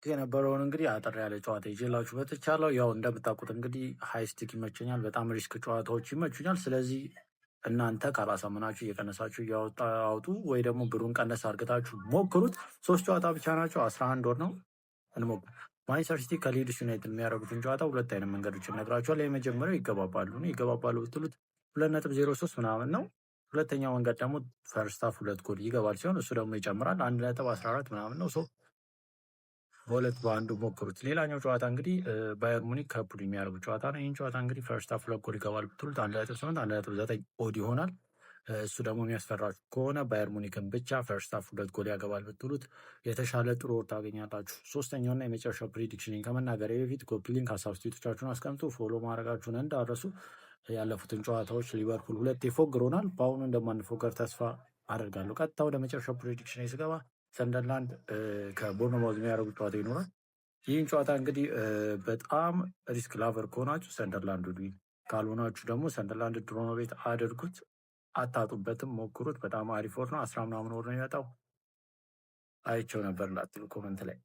የነበረውን እንግዲህ አጠር ያለ ጨዋታ ይዤላችሁ መጥቻለሁ። ያው እንደምታውቁት እንግዲህ high stake ይመቸኛል፣ በጣም risk ጨዋታዎች ይመቹኛል። ስለዚህ እናንተ ካላሳመናችሁ እየቀነሳችሁ እያወጣ አውጡ፣ ወይ ደግሞ ብሩን ቀነስ አድርጋችሁ ሞክሩት። ሶስት ጨዋታ ብቻ ናቸው። 11 ወር ነው፣ እንሞክር። ማንቸስተር ሲቲ ከሊድስ ዩናይትድ የሚያደርጉትን ጨዋታ ሁለት አይነት መንገዶች እነግራችኋለሁ። የመጀመሪያው ይገባባሉ ነው። ይገባባሉ ብትሉት 2.03 ምናምን ነው። ሁለተኛው መንገድ ደግሞ first half ሁለት ጎል ይገባል ሲሆን እሱ ደግሞ ይጨምራል፣ 1.14 ምናምን ነው። So በሁለት በአንዱ ሞክሩት። ሌላኛው ጨዋታ እንግዲህ ባየር ሙኒክ ከፑል የሚያደርጉት ጨዋታ ነው። ይህን ጨዋታ እንግዲህ first half ሁለት ጎል ይገባል ብትሉት 1.8፣ 1.9 odd ይሆናል። እሱ ደግሞ የሚያስፈራችሁ ከሆነ ባየር ሙኒክን ብቻ first half ሁለት ጎል ያገባል ብትሉት የተሻለ ጥሩ odd ታገኛላችሁ። ሶስተኛውና የመጨረሻው prediction ከመናገሬ በፊት copy link፣ ሀሳብ አስተያየቶቻችሁን አስቀምጡ። Follow ማድረጋችሁን እንዳትረሱ። ያለፉትን ጨዋታዎች ሊቨርፑል ሁለቴ ፎግሮናል። በአሁኑ እንደማንፎገር ተስፋ አደርጋለሁ። ቀጥታ ወደ መጨረሻው prediction ስገባ ሰንደርላንድ ከቦርንማውዝ የሚያደርጉት ጨዋታ ይኖራል። ይህን ጨዋታ እንግዲህ በጣም risk lover ከሆናችሁ ሰንደርላንድ win፣ ካልሆናችሁ ደግሞ ሰንደርላንድ draw no bet አድርጉት። አታጡበትም፣ ሞክሩት። በጣም አሪፍ odd ነው። 10 ምናምን odd ነው የሚመጣው። አይቸው ነበር እንዳትሉ comment ላይ።